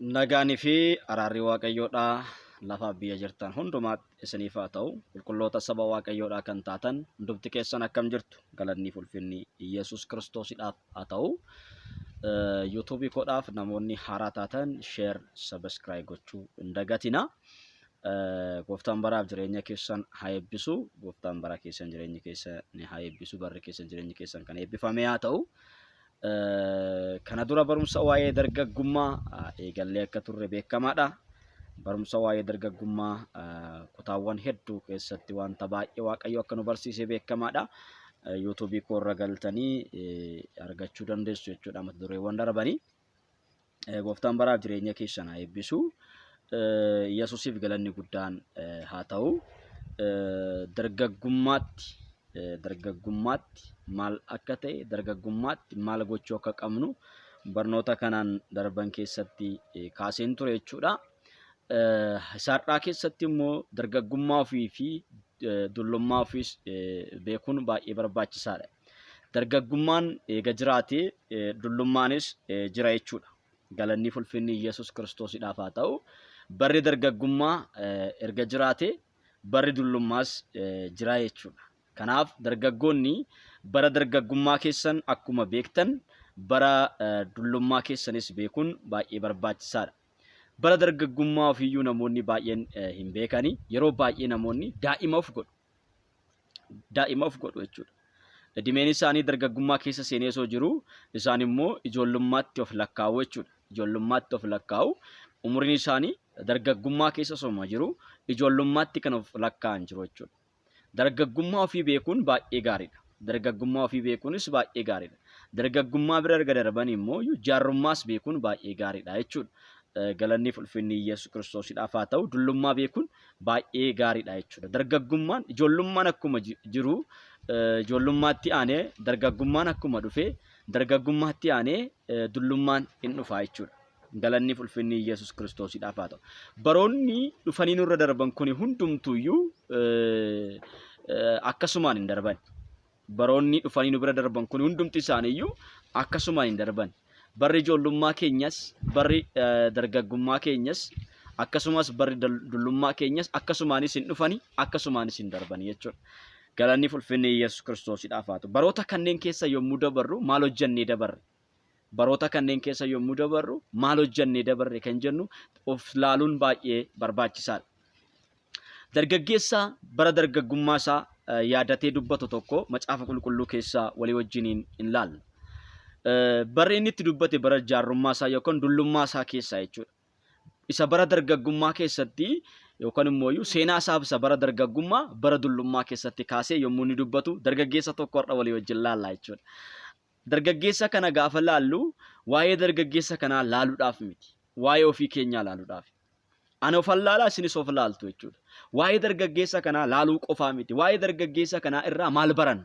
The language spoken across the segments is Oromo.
Nagaanii fi araarri Waaqayyoodhaa lafaaf biyya jirtan hundumaatti isiniif haa ta'u. Qulqulloota saba Waaqayyoodhaa kan taatan hundumti keessan akkam jirtu? Galanni fi ulfinni Yesuus Kiristoosidhaaf haa ta'u. Yuutuubii koodhaaf namoonni haaraa taatan share, subscribe gochuu hin dagatina. Gooftaan baraaf jireenya keessan haa eebbisu. Gooftaan bara keessan jireenya keessan haa eebbisu. Barri keessan jireenyi keessan kan eebbifame haa ta'u. Kana dura barumsa waa'ee dargaggummaa eegallee akka turre beekamaadha. Barumsa waa'ee dargaggummaa kutaawwan hedduu keessatti wanta baay'ee Waaqayyo akka nu barsiise beekamaadha. Yuutuubii koo irra galtanii argachuu dandeessu jechuudha mata dureewwan darbanii. Gooftaan baraaf jireenya keessan haa eebbisu. Yesuusiif galanni guddaan haa ta'u. Dargaggummaatti dargaggummaatti maal akka ta'e dargaggummaatti maal gochuu akka qabnu barnoota kanaan darban keessatti kaaseen ture jechuudha. Isaarraa keessatti immoo dargaggummaa ofii fi dullummaa ofiis beekuun baay'ee barbaachisaadha. Dargaggummaan eega jiraate dullummaanis jira jechuudha. Galanni fi ulfinni Yesuus Kiristoosidhaaf haa ta'u. Barri dargaggummaa erga jiraate barri dullummaas jira jechuudha. Kanaaf dargaggoonni bara dargaggummaa keessan akkuma beektan bara dullummaa keessanis beekuun baay'ee barbaachisaadha. Bara dargaggummaa ofiiyyuu namoonni baay'een hin beekani. Yeroo baay'ee namoonni daa'ima of godhu. Daa'ima of godhu jechuudha. Idimeen isaanii dargaggummaa keessa seenee osoo jiru isaan immoo ijoollummaatti of lakkaa'u jechuudha. Ijoollummaatti of lakkaa'u. Umuriin isaanii dargaggummaa keessa osoo jiru ijoollummaatti kan of lakkaa'an jiru jechuudha. Dargaggummaa ofii beekuun baay'ee gaariidha. Dargaggummaa ofii beekuunis baay'ee gaariidha. Dargaggummaa bira erga darban immoo jaarrummaas beekuun baay'ee gaariidha jechuudha. Galanni fi ulfinni Yesuus Kiristoosidhaaf haa ta'u. Dullummaa beekuun baay'ee gaariidha jechuudha. Dargaggummaan ijoollummaan akkuma jiru ijoollummaatti aanee dargaggummaan akkuma dhufe dargaggummaatti aanee dullummaan hin dhufa jechuudha. Galanni fi ulfinni Yesuus Kiristoosidhaaf haa ta'u. Baroonni dhufanii nurra darban kuni hundumtuuyyuu akkasumaan hin darban. Baroonni dhufanii nu bira darban kun hundumti isaaniiyyuu akkasumaan hin darban. Barri ijoollummaa keenyas, barri dargaggummaa keenyas, akkasumas barri dullummaa keenyas akkasumaanis hin dhufani, akkasumaanis hin darbani jechuudha. Galanni fi ulfinni Yesuus Kiristoosidhaaf haa ta'u. Baroota kanneen keessa yommuu dabarru maal hojjannee dabarre? Baroota kanneen keessa yommuu dabarru maal hojjannee dabarre kan jennu of laaluun baay'ee barbaachisaadha. Dargaggeessa bara dargaggummaa isaa yaadatee dubbatu tokko macaafa qulqulluu keessaa walii wajjiniin hin laalla. Barri inni itti dubbate bara jaarrummaa isaa yookaan dullummaa isaa keessaa jechuudha. Isa bara dargaggummaa keessatti yookaan immoo seenaa isaa isa bara dargaggummaa bara dullummaa keessatti kaasee yommuu inni dubbatu dargaggeessa tokko har'a walii wajjin laalla jechuudha. Dargaggeessa kana gaafa laallu waa'ee dargaggeessa kanaa laaluudhaaf miti. Waa'ee ofii keenyaa laaluudhaaf. Ani ofan laalaa isinis of laaltu jechuudha. Waa'ee dargaggeessa kanaa laaluu qofaa miti. Waa'ee dargaggeessa kanaa irraa maal baranna?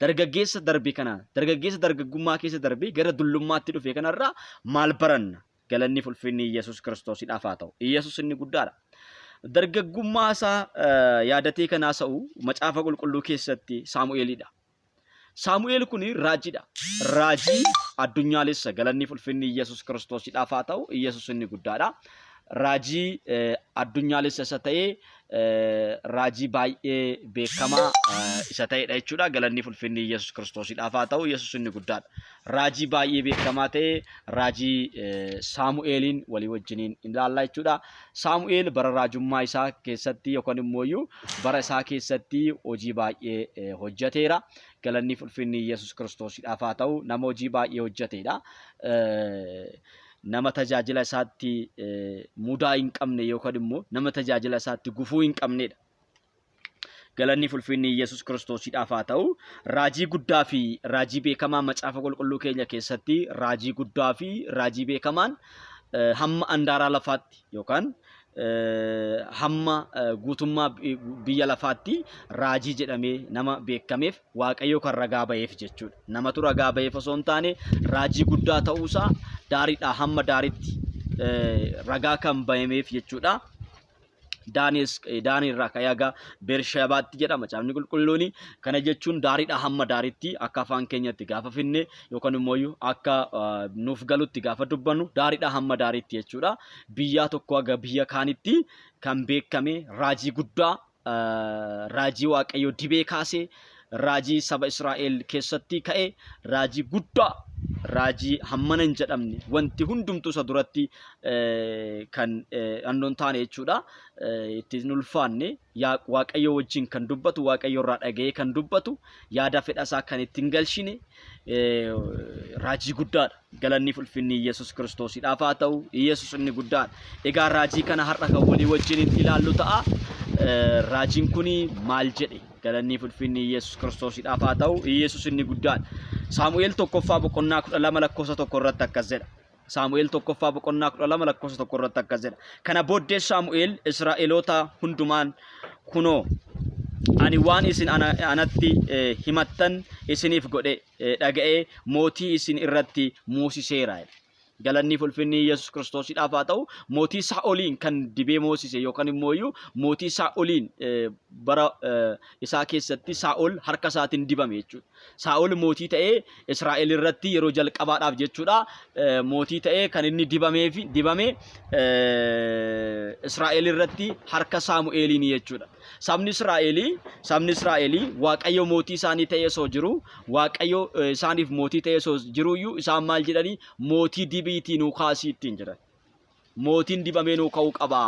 Dargaggeessa darbe kana, dargaggeessa dargaggummaa keessa darbee gara dullummaatti dhufe kanarraa maal baranna? Galanni fi ulfinni Yesuus Kiristoosidhaaf haa ta'u. Yesuus inni guddaadha. Dargaggummaa isaa yaadatee kan haasa'u macaafa qulqulluu keessatti Saamu'eelidha. Saamu'eel kun raajiidha. Raajii addunyaalessa galanni fi ulfinni Yesuus Kiristoosidhaaf haa ta'u. Yesuus inni guddaadha. Raajii addunyaalessa isa ta'e raajii baay'ee beekamaa isa ta'edha jechuudha. Galanni fi ulfinni Yesuus Kiristoosidhaaf haa ta'u. Yesuus inni guddaadha. Raajii baay'ee beekamaa ta'e raajii Saamu'eeliin walii wajjiniin ilaalla jechuudha. Saamu'eel bara raajummaa isaa keessatti yookaan immoo bara isaa keessatti hojii baay'ee hojjeteera. Galanni fi ulfinni Yesuus Kiristoosidhaaf haa ta'u. Nama hojii baay'ee hojjeteedha. Nama tajaajila isaatti mudaa hin qabne yookaan immoo nama tajaajila isaatti gufuu hin qabnedha. Galanni fi ulfinni Yesuus Kiristoosidhaaf haa ta'u. Raajii guddaa fi raajii beekamaan macaafa qulqulluu keenya keessatti raajii guddaa fi raajii beekamaan hamma andaaraa lafaatti yookaan hamma guutummaa biyya lafaatti raajii jedhamee nama beekameef Waaqayyo kan ragaa ba'eef jechuudha. Namatu ragaa ba'eef osoo hin taane raajii guddaa ta'uusaa daariidhaa hamma daariitti ragaa kan ba'ameef jechuudha. Daanis Daanii irraa ka'ee haga Beershebaatti jedha macaafni qulqulluuni. Kana jechuun daariidhaa hamma daariitti akka afaan keenyatti gaafa finne yookaan immoo akka nuuf galutti gaafa dubbannu daariidhaa hamma daariitti jechuudha. Biyyaa tokko haga biyya kaanitti kan beekame raajii guddaa raajii Waaqayyo dibee kaase raajii saba Israa'el keessatti ka'e raajii guddaa raajii hammana hin jedhamne wanti hundumtuu isa duratti kan annoon taane jechuudha. Itti hin ulfaanne Waaqayyo wajjin kan dubbatu Waaqayyo irraa dhaga'ee kan dubbatu yaada fedha isaa kan itti hin galchine raajii guddaadha. Galanni fi ulfinni Yesuus Kiristoosiidhaaf haa ta'u. Yesuus inni guddaadha. Egaa raajii kana har'a kan walii wajjin ilaallu ta'a. Raajiin kun maal jedhe? Galanni fi ulfinni Yesuus Kiristoosiidhaaf haa ta'u. Yesuus inni guddaadha. Saamu'eel tokkoffaa boqonnaa 12 lakkoofsa 1 irratti akkas jedha. Saamu'eel tokkoffaa boqonnaa 12 lakkoofsa 1 irratti akkas jedha. Kana booddee Saamu'eel Israa'eloota hundumaan kunoo ani waan isin anatti himattan isiniif godhe dhaga'ee mootii isin irratti moosiseera. Galanni fi ulfinni Yesuus Kiristoosiidhaaf haa ta'u. Mootii Saa'oliin kan dibee moosise yookaan immoo iyyuu mootii Saa'oliin bara isaa keessatti Saa'ol harka isaatiin dibame jechuudha. Saa'ol mootii ta'ee Israa'el irratti yeroo jalqabaadhaaf jechuudha mootii ta'ee kan inni dibamee fi dibame Israa'el irratti harka Saamu'eeliin jechuudha. Sabni Israa'elii sabni Israa'elii Waaqayyo mootii isaanii ta'ee osoo jiru Waaqayyo isaaniif mootii ta'ee osoo jiruyyuu isaan maal jedhanii mootii dibiitii nuu kaasii ittiin jedhan. Mootiin dibamee nuu ka'uu qaba.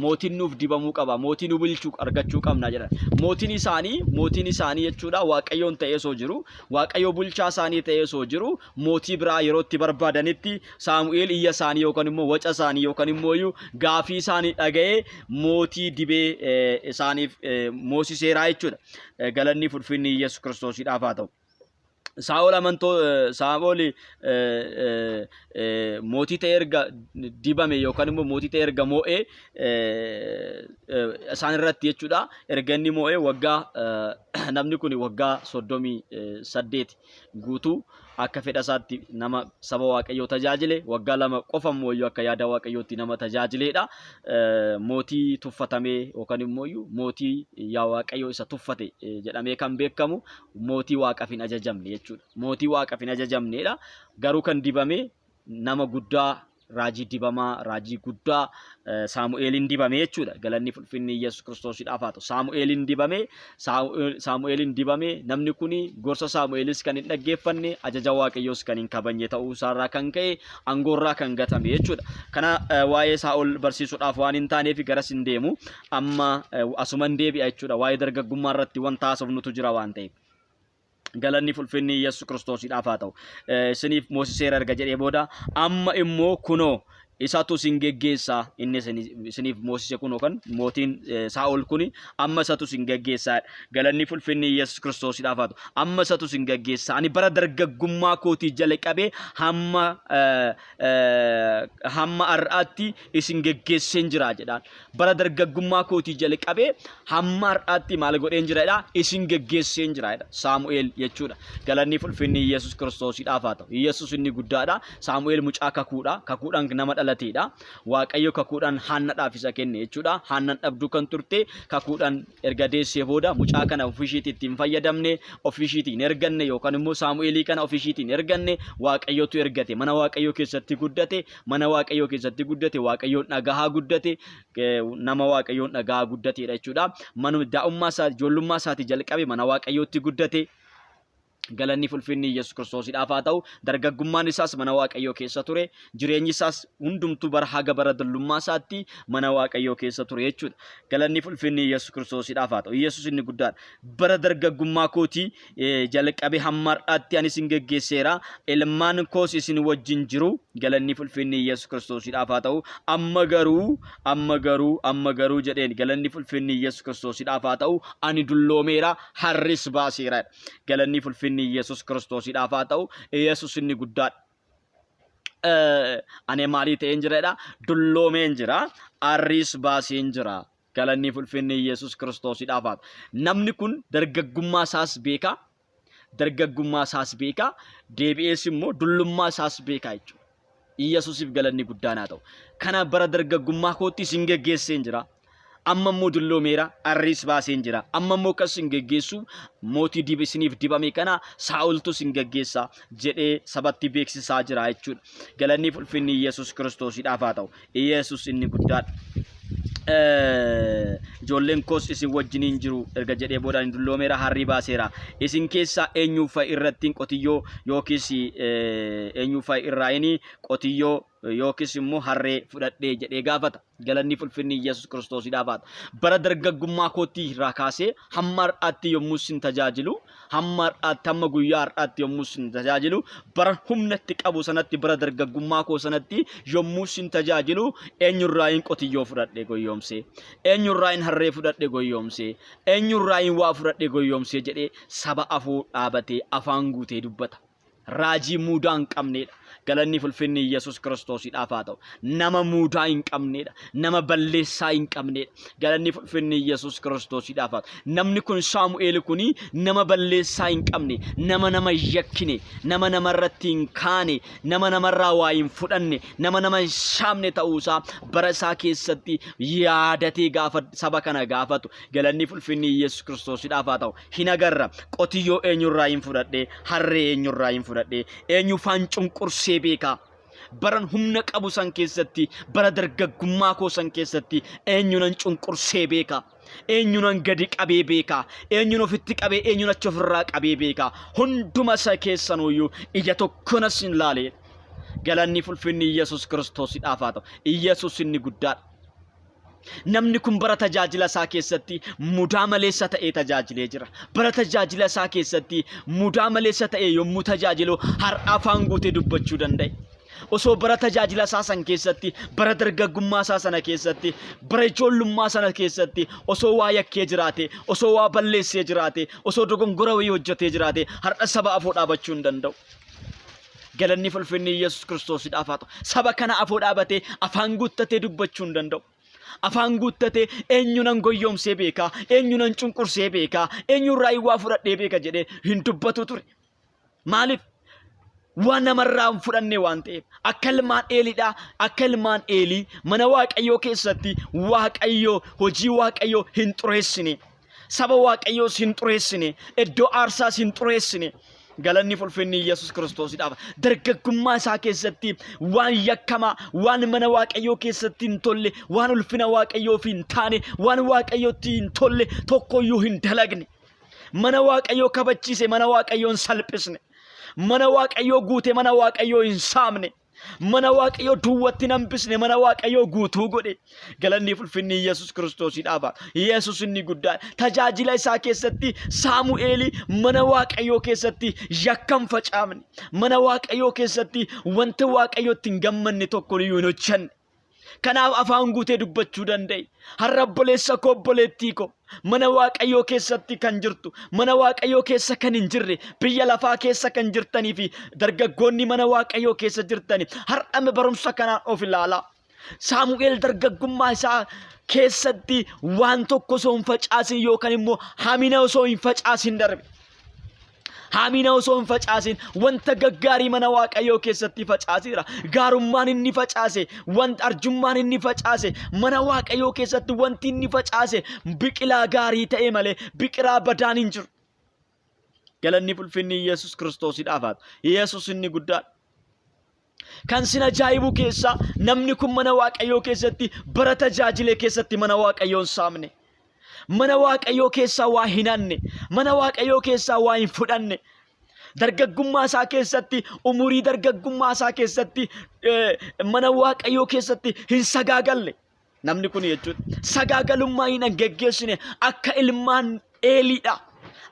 Mootiin nuuf dibamuu qaba. Mootii nu bulchu argachuu qabna jedhan. Mootiin isaanii mootiin isaanii jechuudha Waaqayyoon ta'ee osoo jiru Waaqayyo bulchaa isaanii ta'ee osoo jiru mootii biraa yeroo itti barbaadanitti Saamu'eel iyya isaanii yookaan immoo waca isaanii yookaan immoo iyyuu gaafii isaanii dhaga'ee mootii dibee isaaniif moosiseeraa jechuudha. Galanni fi ulfinni Yesuus Kiristoosiidhaaf haa ta'u. Saa'ol amantoo Saa'ol mootii ta'ee erga dibame yookaan immoo mootii ta'ee erga moo'ee isaan irratti jechuudha. Erga inni moo'ee waggaa namni kun waggaa 38 guutuu akka fedha isaatti nama saba Waaqayyoo tajaajile waggaa 2 qofa immoo iyyuu akka yaada Waaqayyootti nama tajaajileedha. Mootii tuffatamee yookaan immoo iyyuu mootii yaa Waaqayyoo isa tuffate jedhamee kan beekamu mootii Waaqaaf hin ajajamne jechuudha. Mootii Waaqaaf hin ajajamneedha. Garuu kan dibame nama guddaa raajii dibamaa raajii guddaa Saamu'eeliin dibame jechuudha. Galanni fi ulfinni Yesuus Kiristoosiidhaaf haa ta'u. Saamu'eeliin dibame Saamu'eeliin dibame namni kun gorsa Saamu'eelis kan hin dhaggeeffanne ajaja Waaqayyoos kan hin kabajne ta'uu isaarraa kan ka'e aangoorraa kan gatame jechuudha. Kana waa'ee Saa'ol barsiisuudhaaf waan hin taaneef garas hin deemu. Amma asuman deebi'a jechuudha. Waa'ee dargaggummaa irratti wanta haasofnutu jira waan ta'eef. Galanni fi ulfinni Yesuus Kiristoosiidhaaf haa ta'u. Isiniif moosiseera erga jedhee booda amma immoo kunoo isatu isin geggeessa inni isiniif moosise kun yookaan mootiin Saa'ol kun amma isatu isin geggeessa. Galanni fi ulfinni Yesuus Kiristoosiidhaaf haa ta'u. Amma isatu isin geggeessa. Ani bara dargaggummaa kootii jalqabee hamma hamma har'aatti isin geggeesseen jira jedhaan. Bara dargaggummaa kootii jalqabee hamma har'aatti maal godheen jira jedha isin geggeesseen jira jedha Saamu'eel jechuudha. Galanni fi ulfinni Yesuus Kiristoosiidhaaf haa ta'u. Yesuus inni guddaadha. Saamu'eel mucaa kakuudha. Kakuudhaan nama dhalateedha. Waaqayyo kakuudhaan Haannadhaaf isa kenne jechuudha. Haannan dhabduu kan turte kakuudhaan erga deessee booda mucaa kana ofii ishiitii itti hin fayyadamne, ofii ishiitii hin erganne yookaan immoo Saamu'eelii kana ofii ishiitii hin erganne Waaqayyotu ergate. Mana Waaqayyoo keessatti guddate, mana Waaqayyoo keessatti guddate, Waaqayyoon dhagahaa guddate, nama Waaqayyoon dhagahaa guddateedha jechuudha. Manuma daa'ummaa isaa, ijoollummaa isaatii jalqabe mana Waaqayyootti guddate. Galanni fi ulfinni Yesuus Kiristoosiidhaaf haa ta'u. Dargaggummaan isaas mana Waaqayyoo keessa ture. Jireenyi isaas hundumtuu bara haga bara dullummaa isaatti mana Waaqayyoo keessa ture jechuudha. Galanni fi ulfinni Yesuus Kiristoosiidhaaf haa ta'u. Yesuus inni guddaadha. Bara dargaggummaa kootii jalqabe hamma har'aatti ani isin geggeesseera. Ilmaan koos isin wajjin jiru. Galanni fi ulfinni Yesuus Kiristoosiidhaaf haa ta'u. Amma garuu, amma garuu, amma garuu jedheen galanni fi ulfinni Yesuus Kiristoosiidhaaf haa ta'u. Ani dulloomeera, harris baaseera. Galanni fi ulfinni Yesuus Kiristoosiidhaaf haa ta'u. Yesuus inni guddaadha. Ani maalii ta'een jira jedha? Dulloomeen jira. Arriis baaseen jira. Galanni fi ulfinni Yesuus Kiristoosiidhaaf haa ta'u. Namni kun dargaggummaa isaas beeka. Dargaggummaa isaas beeka. Deebi'ees immoo dullummaa isaas beeka jechuudha. Yesuusiif galanni guddaan haa ta'u. Kana bara dargaggummaa kootti isin geggeesseen jira. Amma immoo dulloomeera, arriis baaseen jira. Amma immoo kan isin geggeessu mootii dib isiniif dibame kana Saa'oltu isin geggeessa jedhee sabatti beeksisaa jira jechuudha. Galanni fi ulfinni Yesuus Kiristoosiidhaaf haa ta'u. Yesuus inni guddaadha. Ijoolleen koos isin wajjiniin jiru erga jedhee booda ani dulloomeera harrii baaseera. Isin keessaa eenyuu fa'i irrattiin qotiyyoo yookiis eenyuu fa'i irraayini qotiyyoo yookiis immoo harree fudhadhee jedhee gaafata. Galanni fi ulfinni Yesuus Kiristoosiidhaaf haa ta'u. Bara dargaggummaa kootti irraa kaasee hamma har'aatti yommuu isin tajaajilu, hamma har'aatti hamma guyyaa har'aatti yommuu isin tajaajilu, bara humna itti qabu sanatti bara dargaggummaa koo sanatti yommuu isin tajaajilu eenyurraayin qotiyyoo fudhadhe goyyoomsee, eenyurraayin harree fudhadhe goyyoomsee, eenyurraayin waa fudhadhe goyyoomsee jedhee saba afoo dhaabatee afaan guutee dubbata. Raajii muudaa hin qabneedha. Galanni fi ulfinni Yesuus Kiristoosiidhaaf haa ta'u. Nama muudaa hin qabneedha. Nama balleessaa hin qabneedha. Galanni fi ulfinni Yesuus Kiristoosiidhaaf haa ta'u. Namni kun Saamu'eel kun nama balleessaa hin qabne, nama nama hin yakkine, nama namarratti hin kaane, nama namarraa waa hin fudhanne, nama nama hin saamne ta'uusaa bara isaa keessatti yaadatee gaafa saba kana gaafatu. Galanni fi ulfinni Yesuus Kiristoosiidhaaf haa ta'u. Hin agarra. Qotiyyoo eenyurraa hin fudhadhe, harree eenyurraa hin fudhadhe, eenyufaan cunqursee beeka. Baran humna qabu san keessatti, bara dargaggummaa koo san keessatti eenyunan cunqursee beeka. Eenyunan gadi qabee beeka. Eenyun ofitti qabee, eenyun achi ofirraa qabee beeka. Hunduma isa keessanuyyuu ija tokkonas hin laalee. Galanni fi ulfinni Yesuus Kiristoosidhaaf haa ta'u. Yesuus inni guddaadha. Namni kun bara tajaajila isaa keessatti mudaa maleessa ta'ee tajaajilee jira. Bara tajaajila isaa keessatti mudaa maleessa ta'ee yommuu tajaajilu har'a afaan guutee dubbachuu danda'e. Osoo bara tajaajila isaa san keessatti, bara dargaggummaa isaa sana keessatti, bara ijoollummaa sana keessatti osoo waa yakkee jiraate, osoo waa balleessee jiraate, osoo dogongora wayii hojjetee jiraate har'a saba afoo dhaabachuu hin danda'u. Galanni fi ulfinni Yesuus Kiristoosidhaaf haa ta'u. Saba kana afoo dhaabatee afaan guuttatee dubbachuu hin danda'u. Afaan guuttatee eenyu nan goyyoomsee beekaa, eenyu nan cunqursee beekaa, eenyurraa waa fudhadhee beeka jedhee hin dubbatu ture. Maaliif? Waan namarraa hin fudhanne waan ta'eef. Akka ilmaan Eeliidhaa, akka ilmaan Eelii mana Waaqayyoo keessatti Waaqayyoo hojii Waaqayyoo hin xureessine. Saba Waaqayyoos hin xureessine, iddoo aarsaas hin xureessine. Galanni fi ulfinni Yesuus Kiristoosidhaaf. Dargaggummaa isaa keessatti waan yakkamaa, waan mana Waaqayyoo keessatti hin tolle, waan ulfina Waaqayyoof hin taane, waan Waaqayyootti hin tolle tokkoyyuu hin dalagne. Mana Waaqayyoo kabachiise, mana Waaqayyoo hin salphisne. Mana Waaqayyoo guute, mana Waaqayyoo hin saamne. Mana Waaqayyoo duwwatti hin hambisne, mana Waaqayyoo guutuu godhe. Galanni fi ulfinni Yesuus Kiristoosiidhaaf haa ta'u. Yesuus inni guddaan tajaajila isaa keessatti Saamu'eeli mana Waaqayyoo keessatti yakka hin facaafne. Mana Waaqayyoo keessatti wanta Waaqayyootti hin gammanne tokko iyyuu hin hojjenne. Kanaaf afaan guutee dubbachuu danda'e. Har'a obboleessa koo obboleettii koo mana Waaqayyoo keessatti kan jirtu, mana Waaqayyoo keessa kan hin jirre, biyya lafaa keessa kan jirtanii fi dargaggoonni mana Waaqayyoo keessa jirtani har'a barumsa kanaan of ilaalaa. Saamu'eel dargaggummaa isaa keessatti waan tokko osoo hin facaasin yookaan immoo hamina osoo hin facaasin darbe. Hamina osoo hin facaasin wanta gaggaarii mana Waaqayyoo keessatti facaaseera. Gaarummaan inni facaase, wanta arjummaan inni facaase, mana Waaqayyoo keessatti wanti inni facaase biqilaa gaarii ta'e malee biqilaa badaan hin jiru. Galanni fi ulfinni Yesuus Kiristoosidhaaf haa ta'u. Yesuus inni guddaadha. Kan sin ajaa'ibu keessaa namni kun mana Waaqayyoo keessatti bara tajaajilee keessatti mana Waaqayyoo hin saamne. Mana Waaqayyoo keessaa waa hin hanne. Mana Waaqayyoo keessaa waa hin fudhanne. Dargaggummaa isaa keessatti, umurii dargaggummaa isaa keessatti, mana Waaqayyoo keessatti hin sagaagalle. Namni kun jechuudha. Sagaagalummaa hin geggeessine akka ilmaan Eeliidha.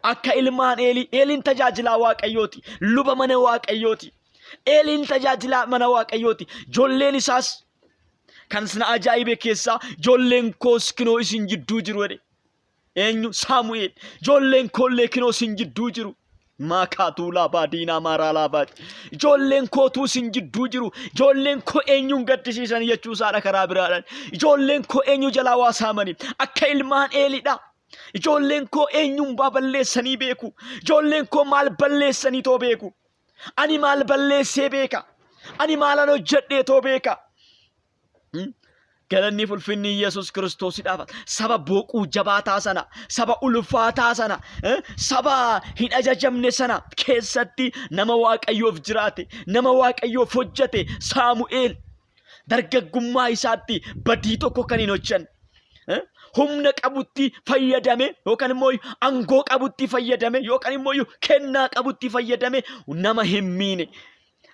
Akka ilmaan Eelii. Eeliin tajaajilaa Waaqayyooti. Luba mana Waaqayyooti. Eeliin tajaajilaa mana Waaqayyooti. Ijoolleen isaas kan sin ajaa'ibe keessaa ijoolleen koos kinoo isin jidduu jiru jedhe. Eenyu? Saamu'eel. Ijoolleen koollee kinoo isin jidduu jiru. Maakaatuu laabaa diinaa maaraa laabaa. Ijoolleen kootuu isin jidduu jiru. Ijoolleen koo eenyuun gaddisiisan jechuu isaadha karaa biraadhaan. Ijoolleen koo eenyu jalaa waa saamani. Akka ilmaan Eeliidha. Ijoolleen koo eenyuun waa balleessanii beeku. Ijoolleen koo maal balleessanii too beeku. Ani maal balleessee beeka? Ani maalan hojjedhee too beeka? Galanni fi ulfinni Yesuus Kiristoosidhaaf. Saba booquu jabaataa sana, saba ulfaataa sana, saba hin ajajamne sana keessatti nama Waaqayyoof jiraate, nama Waaqayyoof hojjete Saamu'eel dargaggummaa isaatti badii tokko kan hin hojjenne. Humna qabutti fayyadame yookaan immoo aangoo qabutti fayyadame yookaan immoo kennaa qabutti fayyadame nama hin miine.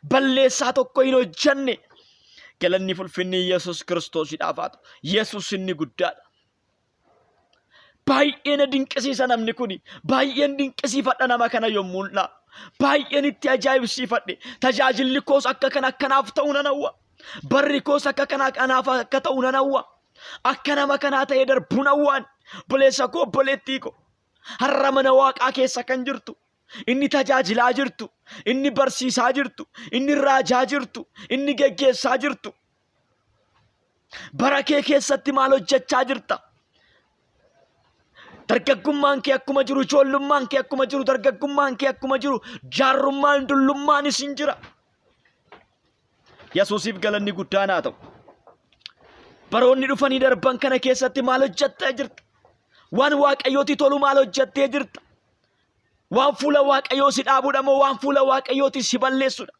Balleessaa tokko hin hojjenne. Galanni fulfinni Yesuus Kiristoosidhaaf haa ta'u. Yesuus inni guddaadha. Baay'ee na dinqisiisa namni kuni. Baay'een dinqisiifadha nama kana yommuu ilaalu. Baay'een itti ajaa'ibsiifadhe. Tajaajilli koos akka kana akkanaaf ta'u nan hawwa. Barri koos akka kana kanaaf akka ta'u nan hawwa. Akka nama kanaa ta'ee darbuu nan hawwaan. Obboleessa koo obboleettii koo. Har'a mana waaqaa keessa kan jirtu. Inni tajaajilaa jirtu, inni barsiisaa jirtu, inni raajaa jirtu, inni geggeessaa jirtu. Bara kee keessatti maal hojjechaa jirta? Dargaggummaan kee akkuma jiru, ijoollummaan kee akkuma jiru, dargaggummaan kee akkuma jiru, jaarrummaan dullummaanis hin jira. Yesuusiif galanni guddaan haa ta'u. Baroonni dhufanii darban kana keessatti maal hojjettee jirta? Waan Waaqayyootti tolu maal hojjettee jirta? Waan fuula Waaqayyoo si dhaabuudha moo waan fuula Waaqayyooti si balleessudha?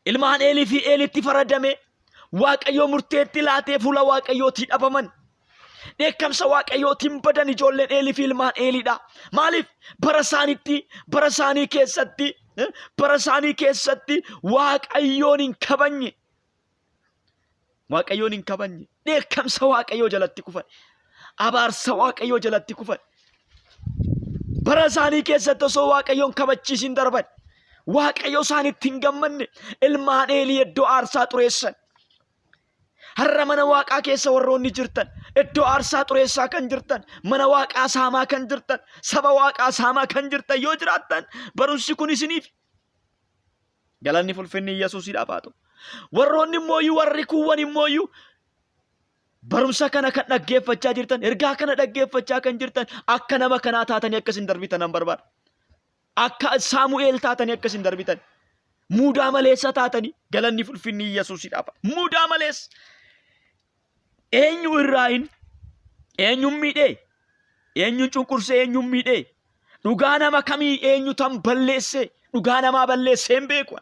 Ilmaan Eelii fi Eelitti faradame Waaqayyoo murteetti laatee fuula Waaqayyootii dhabaman. Dheekkamsa Waaqayyootiin badan ijoolleen Eelii fi ilmaan Eeliidha. Maaliif? Bara isaaniitti, bara isaanii keessatti, bara isaanii keessatti Waaqayyoon hin kabajne. Waaqayyoon hin kabajne. Dheekkamsa Waaqayyoo jalatti kufan. Abaarsa Waaqayyoo jalatti kufan. Bara isaanii keessatti osoo Waaqayyoon kabachiisin darban. Waaqayyo isaanitti hin gammanne. Ilmaan Eelii iddoo aarsaa xureessan. Har'a mana Waaqaa keessa warroonni jirtan, iddoo aarsaa xureessaa kan jirtan, mana Waaqaa saamaa kan jirtan, saba Waaqaa saamaa kan jirtan yoo jiraattan barumsi kun isiniif. Galanni fulfinni Yesuusiidhaaf haa ta'u. Warroonni immooyyuu warri kuuwwan immooyyuu barumsa kana kan dhaggeeffachaa jirtan, ergaa kana dhaggeeffachaa kan jirtan akka nama kanaa taatanii akka isin darbitan nan barbaada. Akka Saamu'eel taatanii akka isin darbitan. Muudaa maleessa taatanii galanni fulfinni Yesuusiidhaaf. Muudaa maleessa. Eenyu irraa hin eenyuun miidhee eenyuun cunqursee eenyuun miidhee dhugaa nama kamii eenyu tan balleessee dhugaa namaa balleessee hin beeku.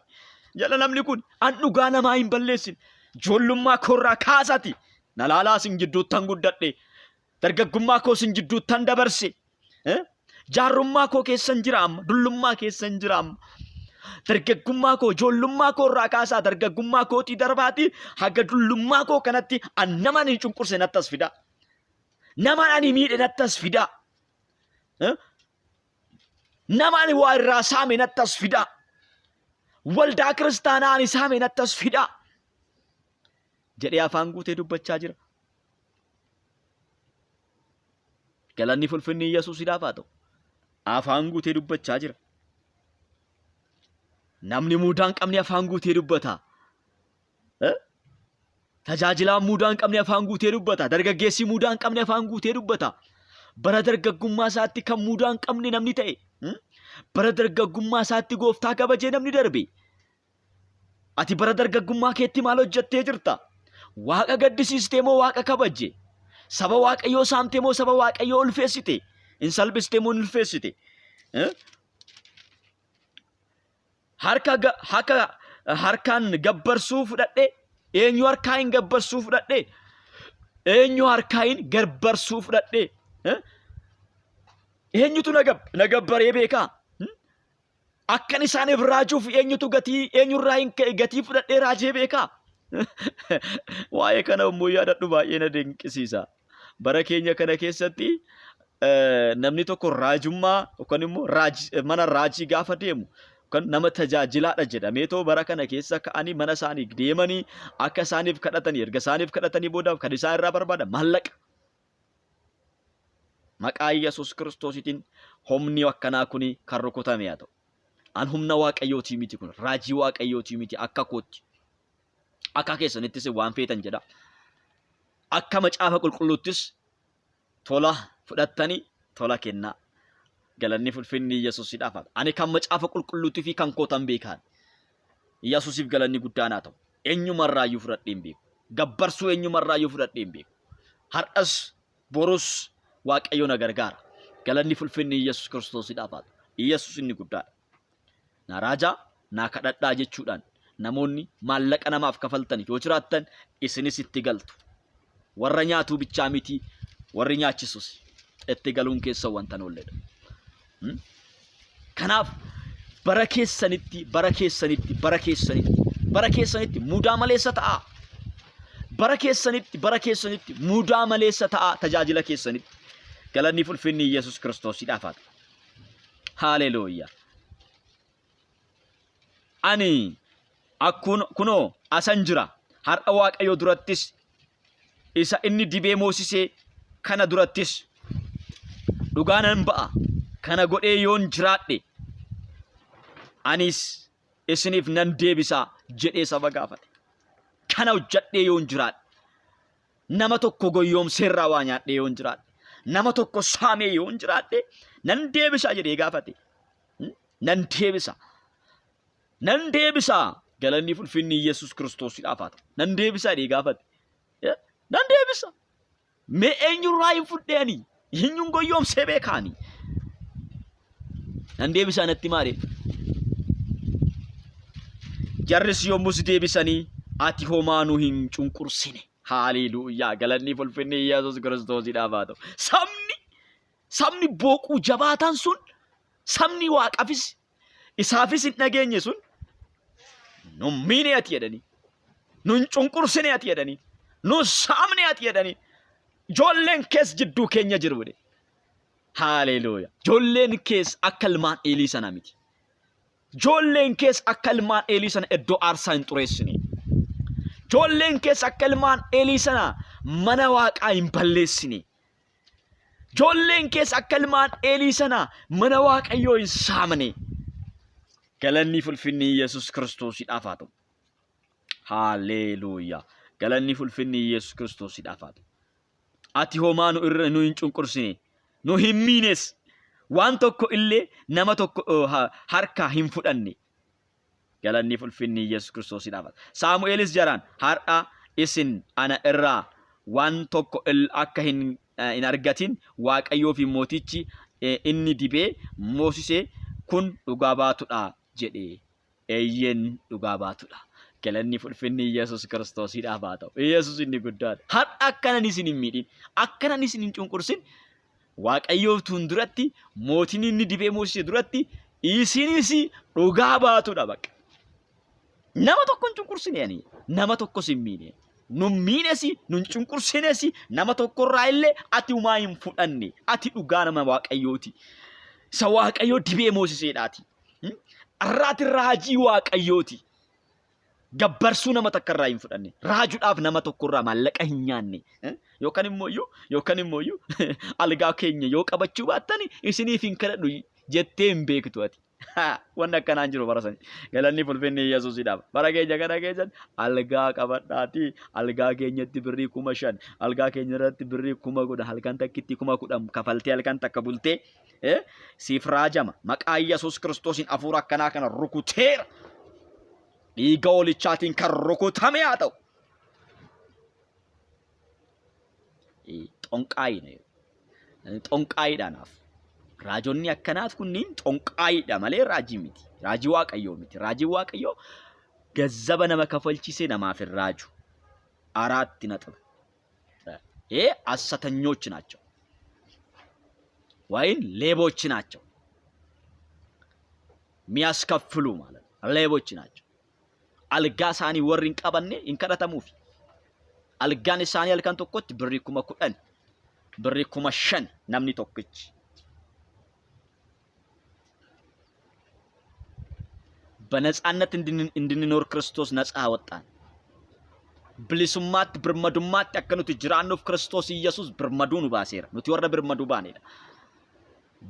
Jala namni kun an dhugaa namaa hin balleessin ijoollummaa koorraa kaasati na laalaa isin gidduuttan guddadhe dargaggummaa koo isin gidduuttan dabarse Eh? Jaarrummaa koo keessan jira amma, dullummaa keessan jira amma. Dargaggummaa koo, ijoollummaa koo irraa kaasaa dargaggummaa kootii darbaatii haga dullummaa koo kanatti an nama ani cunqurse natti as fidaa. Nama ani miidhe natti as fidaa. Eh? Nama ani waa irraa saame natti as fidaa. Waldaa kiristaanaa ani saame natti as fidaa. Jedhee afaan guutee dubbachaa jira. Galanni fulfinni Yesuusiidhaaf haa ta'u. Afaan guutee dubbachaa jira. Namni muudaa hin qabne afaan guutee dubbata. Eh? Tajaajilaan muudaa hin qabne afaan guutee dubbata. Dargaggeessi muudaa hin qabne afaan guutee dubbata. Bara dargaggummaa isaatti kan muudaa hin qabne namni ta'e. hmm? Bara dargaggummaa isaatti gooftaa kabajee namni darbe. Ati bara dargaggummaa keetti maal hojjettee jirta? Waaqa gaddisiistee moo waaqa kabajje? Saba Waaqayyoo saamtee moo saba Waaqayyoo ulfeessite? In salphiste moo hin ulfeessite? Eh? Harka ga- haka harkaan gabbarsuu fudhadhe eenyu harkaa hin gabbarsuu fudhadhe eenyu harkaa hin garbarsuu fudhadhe Eh? Eenyutu na gab- na gabbaree beekaa? Akkan isaaniif raajuuf eenyutu gatii eenyurraa hin ka'e gatii fudhadhee raajee beekaa? Waa'ee kana immoo yaadadhu baay'ee na dinqisiisa. Bara keenya kana keessatti namni tokko raajummaa yookaan immoo mana raajii gaafa deemu yookaan nama tajaajilaadha jedhamee too bara kana keessa ka'anii mana isaanii deemanii akka isaaniif kadhatanii erga isaaniif kadhatanii booda kan isaan irraa barbaadan maallaqa. Maqaa Yesuus Kiristoositiin humni akkanaa kun kan rukutame haa ta'u. An humna Waaqayyootii miti kun raajii Waaqayyootii miti akka kootti. Akka keessanittis waan feetan jedha. Akka macaafa qulqulluuttis tola fudhattanii tola kennaa. Galanni fulfinni Yesuusidhaaf haa ta'u. Ani kan macaafa qulqulluutii fi kan kootan beekaan. Yesuusiif galanni guddaan haa ta'u. Eenyumarraayyuu fudhadhee hin beeku. Gabbarsuu eenyumarraayyuu fudhadhee hin beeku. Har'as borus Waaqayyo na gargaara. Galanni fulfinni Yesuus Kiristoosiidhaaf haa ta'u. Yesuus inni guddaadha. Naa raajaa, naa kadhadhaa jechuudhaan namoonni maallaqa namaaf kafaltan yoo jiraattan isinis itti galtu. Warra nyaatuu bichaa miti warri nyaachisus itti galuun keessa wanta hin oolledha. Kanaaf bara keessanitti, bara keessanitti, bara keessanitti, bara keessanitti mudaa maleessa ta'aa. Bara keessanitti, bara keessanitti mudaa maleessa ta'aa tajaajila keessanitti. Galanni fulfinni Yesuus Kiristoosiidhaaf haa ta'u. Haaleluuyaa. Ani akkun kunoo asan jira. Har'a Waaqayyo durattis isa inni dibee moosisee kana durattis dhugaa nan ba'a. Kana godhee yoon jiraadhe anis isiniif nan deebisa jedhee saba gaafate. Kana hojjadhee yoon jiraadhe nama tokko goyyoomseerraa waa nyaadhee yoon jiraadhe nama tokko saamee yoon jiraadhe nan deebisa jedhee gaafate. Nan deebisa. Nan deebisa. Galanni fulfinni Yesuus Kiristoosiidhaaf haa ta'u. Nan deebisa jedhee gaafate. Nan deebisa. Mee eenyurraa hin fudhee ani? Eenyuun goyyoomsee beekaani? Nan deebisa natti maale. Jarris yommus deebisanii ati homaa nu hin cunqursine. Haaleluuyaa. Galanni fulfinni Yesuus Kiristoosiidhaaf haa ta'u. Sabni sabni booquu jabaataan sun sabni waaqafis isaafis hin dhageenye sun nun miine ati jedhanii nun cunqursine ati jedhanii nun saamne ati jedhanii ijoolleen kees jidduu keenya jiru jedhe. Haaleluuya. Ijoolleen kees akka ilmaan Eelii sana miti. Ijoolleen kees akka ilmaan Eelii sana iddoo aarsaa hin xureessine. Ijoolleen kees akka ilmaan Eelii sana mana waaqaa hin balleessine. Ijoolleen kees akka ilmaan Eelii sana mana Waaqayyoo hin saamne. Galanni fulfinni Yesuus Kiristoosiidhaaf haa ta'u. Haaleluuyaa. Galanni fulfinni Yesuus Kiristoosiidhaaf haa ta'u. Ati homaa nu irra nu hin cunqursine, nu hin miines, waan tokko illee nama tokko harkaa hin fudhanne. Galanni ulfinni Yesuus Kiristoosiidhaaf haa ta'u. Saamu'eelis jaraan har'a isin ana irraa waan tokko akka hin hin argatin Waaqayyoo fi mootichi inni dibee moosise kun dhugaa baatudha jedhe. Eeyyeen dhugaa baatudha. Galanni ulfinni Yesuus Kiristoosiidhaaf haa ta'u. Yesuus inni guddaadha. Har'a akkanan isin hin miidhin, akkanan isin hin cunqursin Waaqayyoof tun duratti mootiin inni dibee moosise duratti isinis dhugaa baatudha bakka. Nama tokko hin cunqursine ani nama tokkos hin miine. Nun miines nun cunqursines nama tokkorraa illee ati humaa hin fudhanne ati dhugaa nama Waaqayyooti. Isa Waaqayyoo dibee moosiseedhaati. Arraati raajii Waaqayyooti. Gabbarsuu nama takka irraa hin fudhanne. Raajuudhaaf nama tokko irraa maallaqa hin nyaanne. Yookaan immoo iyyuu yookaan immoo iyyuu algaa keenya yoo qabachuu baattani isiniif hin kadhadhu jettee hin beektu ati. Wanni akkanaan jiru bara sani. Galanni fulfinni Yesuusidhaaf. Bara keenya kana keessatti algaa qabadhaati algaa keenyatti birrii 5,000 algaa keenya irratti birrii 10,000 halkan takkitti 10,000 kafaltee halkan takka bultee siif raajama. Maqaa Yesuus Kiristoosiin hafuura akkanaa kana rukuteera. Dhiiga hoolichaatiin kan rukutame haa ta'u. Xonqaayi xonqaayiidha naaf. Raajonni akkanaat kunniin xonqaayiidha malee raajii miti. Raajii waaqayyoo miti. Raajii waaqayyoo gazzaba nama kafalchiisee namaaf hin raaju. Araatti naxib. ይሄ ሐሰተኞች ናቸው ወይም ሌቦች ናቸው። የሚያስከፍሉ ማለት ነው። ሌቦች ናቸው። Algaa isaanii warri hin qabanne hin kadhatamuufi. Algaan isaanii halkan tokkotti birrii 10,000, birrii 5,000 namni tokkichi. በነፃነት እንድንኖር ክርስቶስ ነፃ አወጣን። Bilisummaatti birmadummaatti akka nuti jiraannuuf Kiristoos Iyyasuus birmaduu nu baaseera. Nuti warra birmaduu baanedha.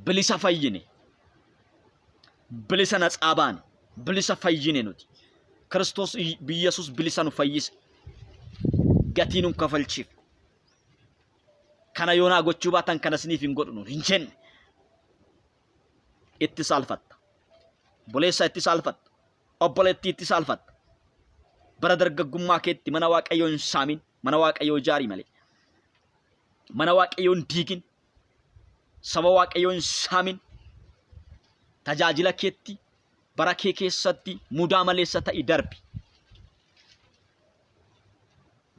Bilisa fayyine. Bilisa natsaa baane. Bilisa fayyine nuti. Kiristoos Iyyasuus bilisa nu fayyise. Gatii nu kafalchiif. Kana yoonaa gochuu baatan kana isiniif hin godhu nuun hin jenne. Itti saalfatta. Obboleessa itti saalfatta. Obboleettii itti saalfatta. Bara dargaggummaa keetti mana Waaqayyoo hin saamin. Mana Waaqayyoo ijaari malee. Mana Waaqayyoo hin diigin. Saba Waaqayyoo hin saamin. Tajaajila keetti bara kee keessatti mudaa maleessa ta'i darbi.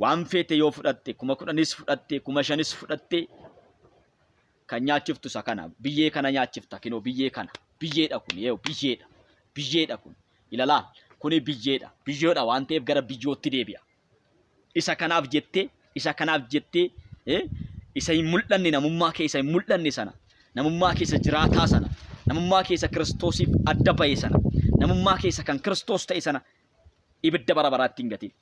Waan feete yoo fudhatte 10,000s fudhatte 5,000s fudhatte kan nyaachiftu isa kana biyyee kana nyaachifta kinoo biyyee kana biyyeedha kun yoo biyyeedha biyyeedha kun ilalaa kuni biyyeedha biyyoodha waan ta'eef gara biyyootti deebi'a. Isa kanaaf jettee isa kanaaf jettee isa hin mul'anne namummaa kee isa hin mul'anne sana namummaa kee isa jiraataa sana namummaa kee isa Kiristoosiif adda ba'e sana namummaa kee isa kan Kiristoos ta'e sana ibidda bara baraatti hin gatin.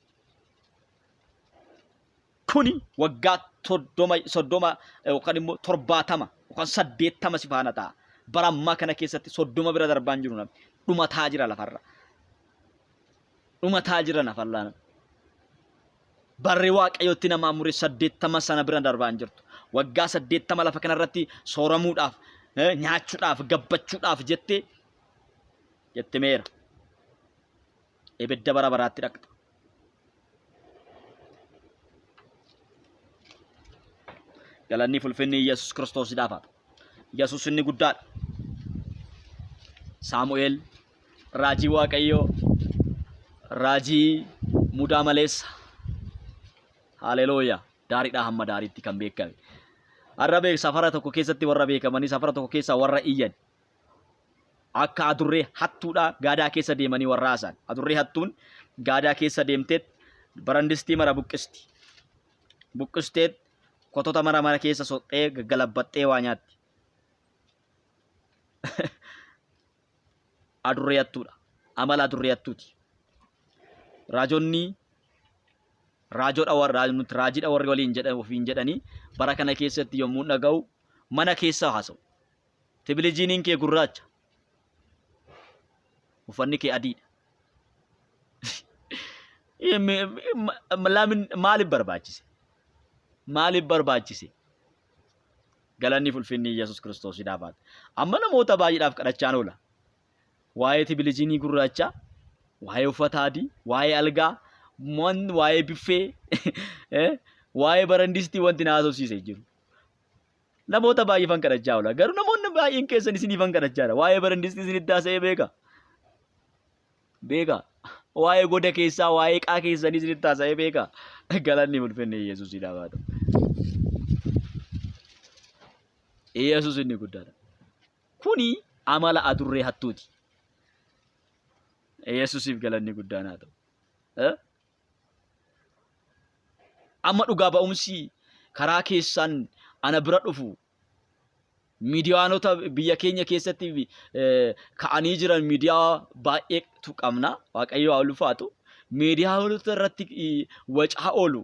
Kuni waggaa 30 yookaan immoo 70 yookaan 80 si faana ta'a. Bara ammaa kana keessatti 30 bira darbaan jiru namni dhumataa jira lafarra. Dhumataa jira lafarraa namni. Barri Waaqayyotti namaa mure 80 sana bira darbaa hin jirtu. Waggaa 80 lafa kanarratti sooramuudhaaf, nyaachuudhaaf, gabbachuudhaaf jettee jettimeera. Ibidda bara baraatti dhaqxa. Galanni fi ulfinni Yesuus Kiristoosiidhaaf haa ta'u. Yesuus inni guddaadha. Saamu'eel raajii Waaqayyoo raajii mudaa maleessa. Haleluuyaa. Daariidhaa hamma daariitti kan beekame. Har'a beek safara tokko keessatti warra beekamanii safara tokko keessaa warra iyyan. Akka adurree hattuudhaa gaadaa keessa deemanii warra haasa'an. Adurree hattuun gaadaa keessa deemteet barandistii mara buqqisti. Buqqisteet kotota mara mana keessa soxxee gaggalabbaxxee waa nyaatti. Adurree hattuudha. Amala adurree hattuuti. Raajonni raajodha warra nuti raajidha warri waliin jedhan ofiin jedhanii bara kana keessatti yommuu dhaga'u mana keessa haasa'u. Tibilijiiniin kee gurraacha. Uffanni kee adiidha. Maaliif barbaachise? Maaliif barbaachise? Galanni fi ulfinni Yesuus Kiristoosiidhaaf haa ta'u. Amma namoota baay'eedhaaf kadhachaan oola. Waa'ee tibilijiinii gurraachaa, waa'ee uffata adii, waa'ee algaa, waa'ee biffee, waa'ee barandistii wanti na haasofsiise hin jiru. Namoota baay'eefan kadhachaa oola. Garuu namoonni baay'een keessan isiniifan kadhachaa jira. Waa'ee barandistii isinitti haasa'ee beeka. Beeka. Waa'ee goda keessaa, waa'ee qaa keessanii isinitti haasa'ee beeka. Galanni ulfinni Yesuusiidhaaf haa ta'u. Yesuus inni guddaadha. Kuni amala adurree hattuuti. Yesuusiif galanni guddaan haa ta'u. Eh? Amma dhugaa ba'umsi karaa keessaan ana bira dhufu miidiyaanota biyya keenya keessatti ka'anii jiran miidiyaa baay'eetu qabna. Waaqayyo haa ulfaatu. Miidiyaanota irratti wacaa oolu.